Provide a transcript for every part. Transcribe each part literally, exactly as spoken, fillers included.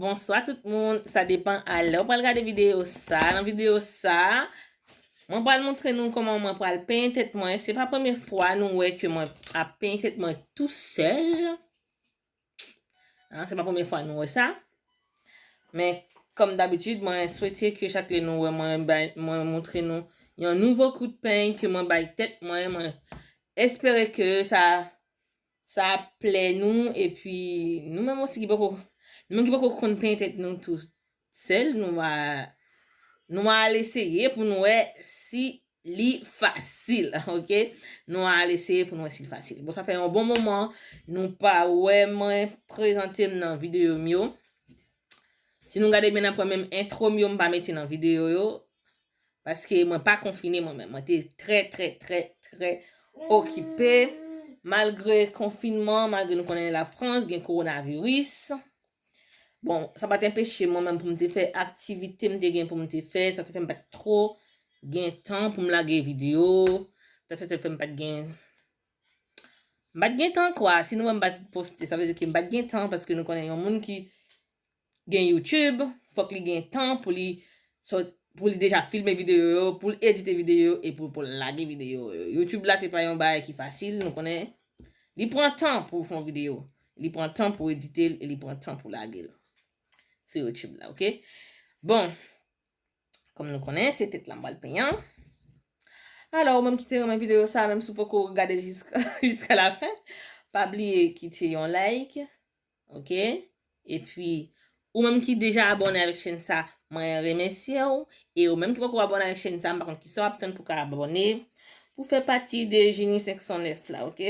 Bonswa tout moun, sa depan a lè w pral gade videyo sa. Nan videyo sa, mwen pral montre nou kòman mwen pral penyen tèt mwen. Se pa premye fwa nou wè ke mwen ap penyen tèt mwen tou sèl. An, se pa premye fwa nou wè sa. Men, kòm dabitid, mwen swete ke chak lè nou wè mwen, bay, mwen montre nou yon nouvo kout peny ke mwen bay tèt mwen. Mwen espere ke sa, sa ap plè nou, epi nou menm osi ki poko, nou menm ki poko konn penyen tèt nou tou sèl, nou va, nou va al eseye pou nou wè si li fasil, ok? Nou al eseye pou nou wè si li fasil. Bon, sa fè yon bon moman nou pa wè mwen prezante m nan videyo m yo. Si nou gade byen, n ap wè menm entwo m yo m pa mete nan videyo yo. Paske mwen pa konfine mwen menm. Mwen te trè, trè, trè, trè okipe. Malgre konfinman, malgre nou konnen Lafrans gen kowonaviris. Bon, sa pa t anpeche mwen menm pou m te fè aktivite m te gen pou m te fè. Sa te fè m pa t twò gen tan pou m lage videyo. Sa te fè m pa t gen, m pa t gen tan kwa. Si nou wè m pa t poste, sa vle di ke m pa t gen tan, paske nou konnen yon moun ki gen YouTube, fòk li gen tan pou li sòt, pou li deja filme videyo yo, pou l edite videyo yo, e pou, pou l lage videyo yo. YouTube la, se pa yon bagay ki fasil, nou konnen. Li pran tan pou w fè yon videyo. Li pran tan pou w edite l, e li pran tan pou w lage l sou YouTube la, ok? Bon, kòm nou konnen, se tèt la m pral penyen an. Alò, ou menm ki te renmen videyo sa, menm si w poko gade l jiska, jiska la fen, pa bliye kite yon like, ok? Epi, ou menm ki deja abòne avèk chèn sa, mwen remèsye w. E ou menm ki poko abòne avèk chèn sa, m pa konn kisa w ap tann pou ka abòne, pou fè pati de Jeni senk san nèf la, ok?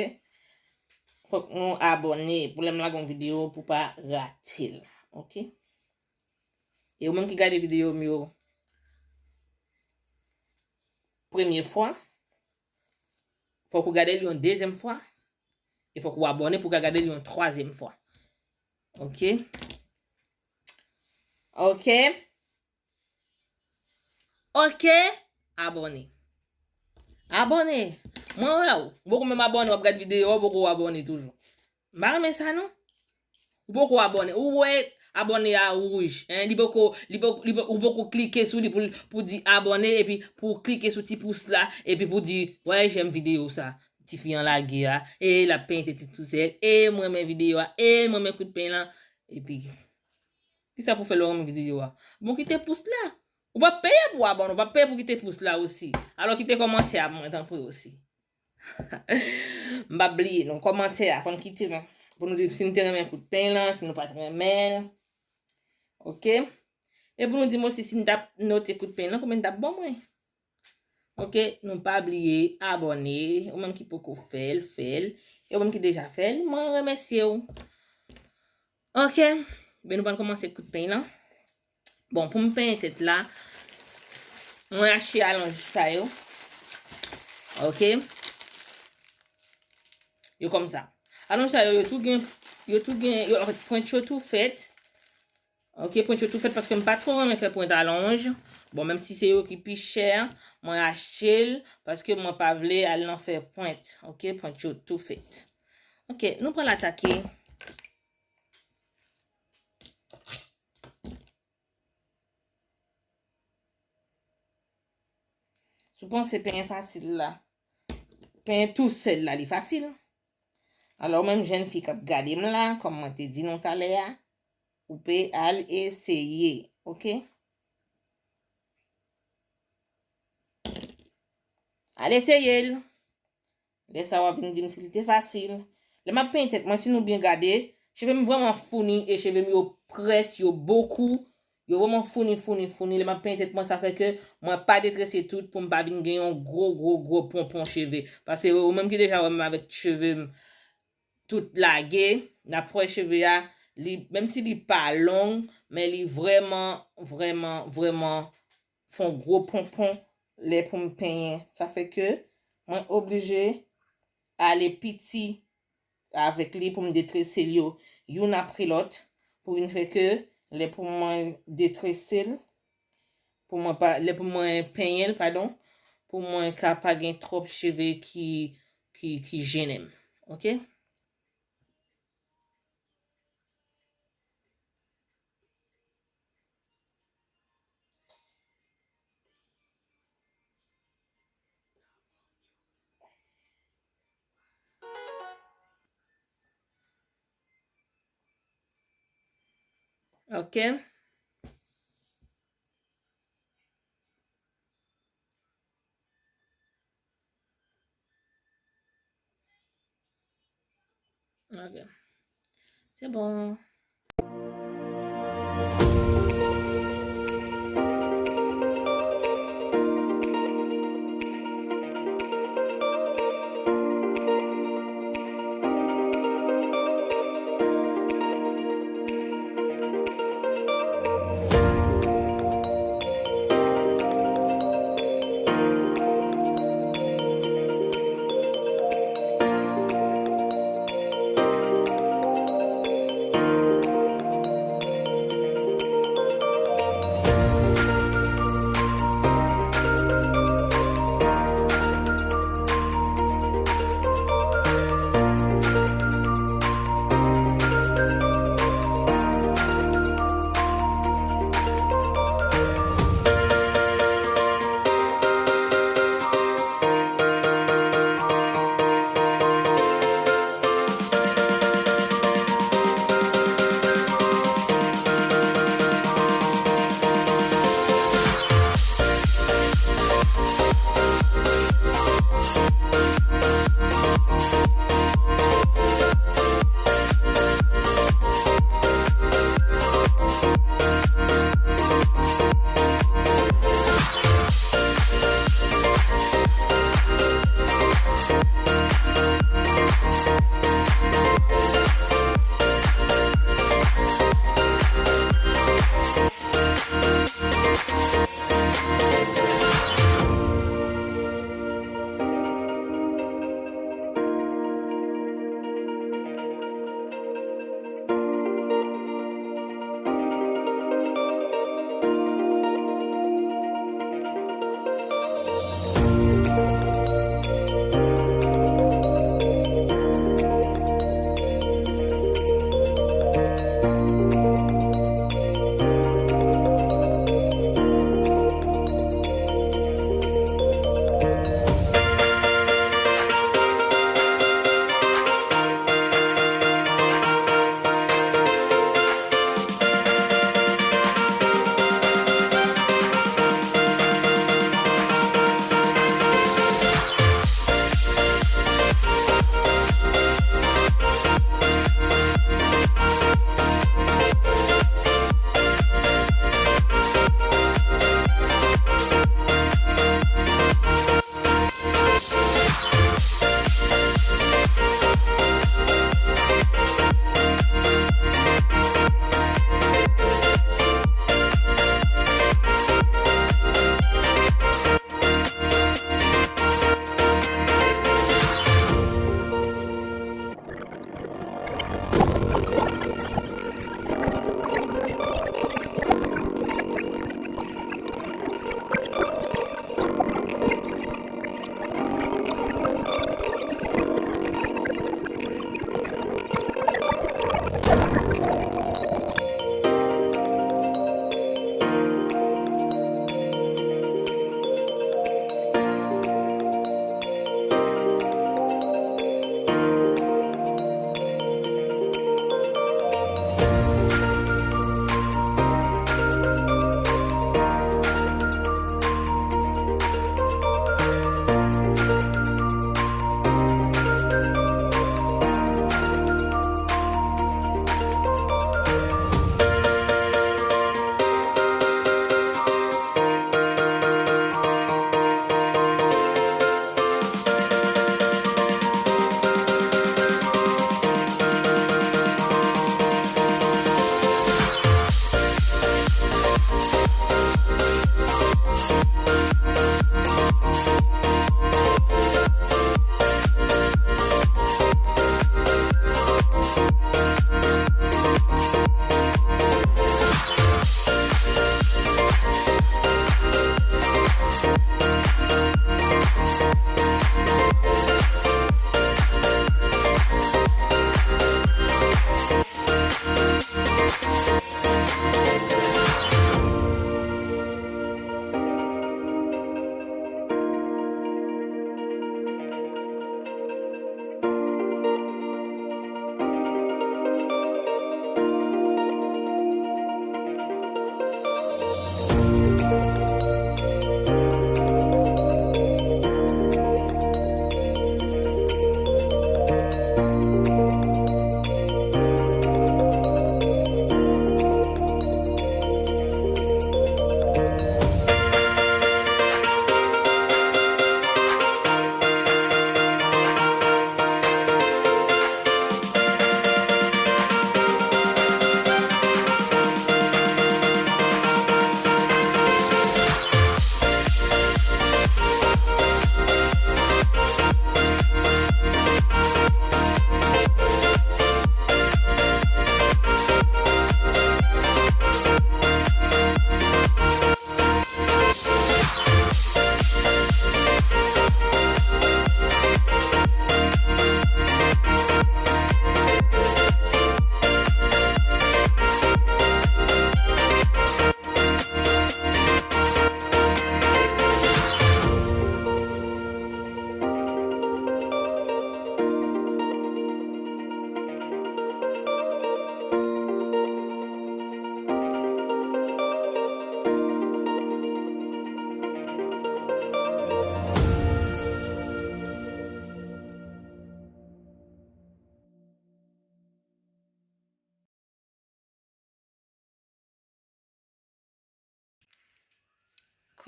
Fòk nou abòne pou lè m lage yon videyo pou pa rate l, ok? E ou menm ki gade videyo m yo premye fwa, fòk ou gade l yon dezyèm fwa, e fòk ou abòne pou ka gade l yon twazyèm fwa. Ok? Ok? Ok? Abòne. Abòne. Mwen wè w. Ou poko menm abòne, w ap gad videyo, w poko abòne toujou. M pa renmen sa non. Ou poko abòne. Ou wè abòne a wouj, hein? Li poko, li poko, li poko, ou poko klike sou li pou, pou di abòne, epi pou klike sou ti pous la, epi pou di, wè, j'aime videyo sa. Tifi an lage a, e l ap penyen tèt li tou sèl, e m renmen videyo a, e m renmen kout peny lan. Epi, kisa pou fè lè w renmen videyo a? Bon, kite pous la. Ou p ap peye pou abòne, ou p ap peye pou kite pous la osi. Alò, kite kòmantè a pou mwen, tanpri osi. M p ap bliye, non, kòmantè a, fò n kite, non. Pou nou di si n te renmen kout peny lan, si nou pa t renmen l. Ok? E pou nou di m osi si n t ap note kout peny lan, konbyen n t ap ban mwen. Ok? Nou pa bliye abòne, ou menm ki poko fè l, fè l. E ou menm ki deja fè l, mwen remèsye w. Ok? Ben nou pral kòmanse kout peny lan. Bon, pou m penyen tèt la, mwen achte alonj sa yo. Ok? Yo kòm sa. Alonj sa yo, yo tou gen, yo tou gen, yo, anfèt, pwent yo tou fèt. Ok, pwent yo tou fèt paske m pa twò renmen fè pwent alonj. Bon, menm si se yo ki pi chè, mwen achte l paske mwen pa vle al nan fè pwent. Ok, pwent yo tou fèt. Ok, nou pral atake. Si w panse penyen fasil la, penyen tou sèl la, li fasil. Alò, ou menm jèn fi k ap gade m la, kòm mwen te di nou talè a, ou pe al eseye, ok? Al eseye l. Lè sa w ap vin di m si li te fasil. Lè m ap penyen tèt mwen, si nou byen gade, cheve m vrèman founi e cheve m yo près, yo bokou. Yo vrèman founi, founi, founi. Lè m ap penyen tèt mwen, sa fè ke mwen pa detrese tout pou m pa vin gen yon gwo, gwo, gwo ponpon cheve. Paske ou menm ki deja wè m avèk cheve m tout lage, n ap wè cheve a, li, menm si li pa long, men li vrèman, vrèman, vrèman fè yon gwo ponpon lè pou m penyen. Sa fè ke mwen oblije ale piti avèk li pou m detrese l yo youn apre lòt, pou vin fè ke lè pou mwen detrese l, pou mwen pa, lè pou mwen penyen l, padon, pou mwen ka pa gen twòp cheve ki, ki, ki jennen m. Ok? Ok. Ok. C'est bon.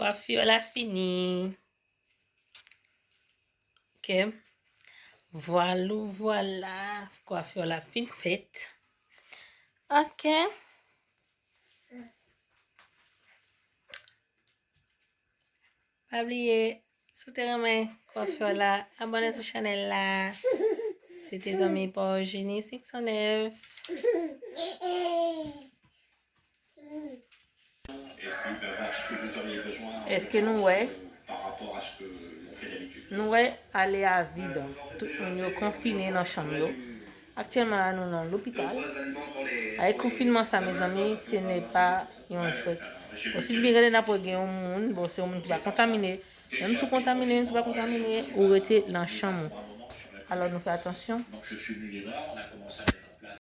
Kwafè la fini. Ok. Vwalou, vwala. Kwafè la fin fèt. Ok. Pa bliye, si w te renmen kwafè la, abòne sou chanèl la. Se te zanmi pa w Eugénie cinq cent neuf. Èske nou wè? Nou wè, ale a vid. Tout moun yo konfine nan chanm yo. Aktyèlman la, nou nan lopital. Avèk konfinman sa, mezanmi, se ne pa yon jwèt. Bon, si byen gade, n ap wè gen yon moun, bon, se yon moun ki pa kontamine. Menm si w kontamine, menm si w pa kontamine, ou rete nan chanm ou. Alò, nou fè atansyon.